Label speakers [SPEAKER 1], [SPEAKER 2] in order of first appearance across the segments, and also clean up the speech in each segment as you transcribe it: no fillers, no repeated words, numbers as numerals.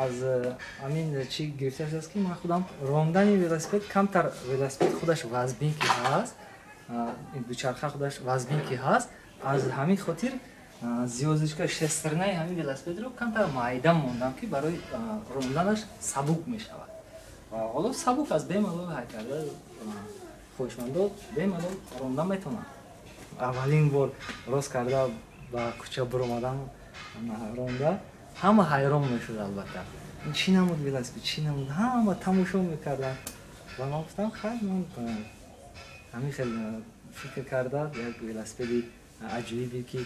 [SPEAKER 1] Аз ҳамин чӣ гирифта шудааст, ки ман худам рондани велосипед камтар, велосипед худаш вазбин ки ҳаст, дучарха худаш вазбин ки ҳаст, аз ҳамин хотир звёздочка шестернаи ҳамин велосипедро камтар майда мондам, ки барои ронданаш сабук мешавад. Ва ҳоло сабук аст, бемалол ҳай карда хоҳишмандо бемалол ронда метавонанд. Аввалин бор рост карда ба кӯча буромадан ронда, ҳама ҳайрон мешуд. Албатта, ин чӣ намуд велосипед, чӣ намуд, ҳама тамошо мекарданд. Ва ман гуфтам, хайр, ман ҳамин хел фикр карда як велосипеди аҷоибе ки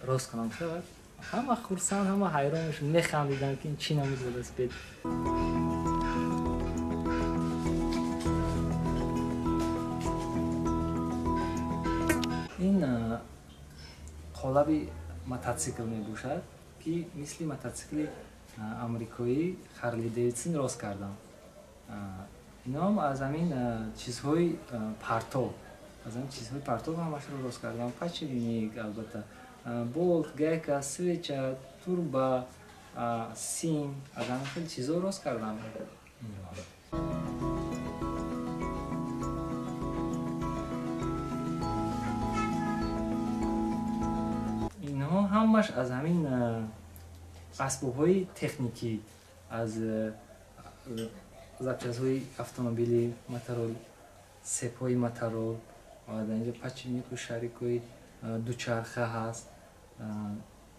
[SPEAKER 1] рост кунам шавад. Ҳама хурсанд, ҳама ҳайрон мешуд, механдиданд, ки ин чӣ намуд велосипед. Ин қолаби мототсикл мебошад, ки мисли мототсикли амрикоӣ Харли Дэвидсон рост кардам. Иноам аз ҳамин чизҳои партов, аз ҳамин чизҳои партов ҳамашро рост кардам. Подшипник, албатта, болт, гайка, свеча, турба, сим, аз ҳамин хел чизҳо рост кардам. Инҳо ҳамаш аз ҳамин асбобҳои техникӣ, аз запчастҳои автомобили моторол, сепҳои моторол, ва дар инҷо подшипнику шарикҳои дучарха ҳаст.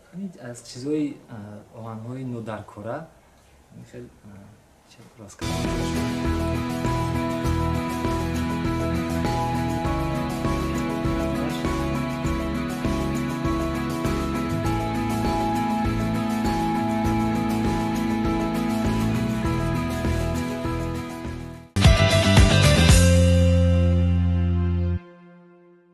[SPEAKER 1] Ҳамин аз чизҳои оҳанҳои нодаркора хел рост кардам.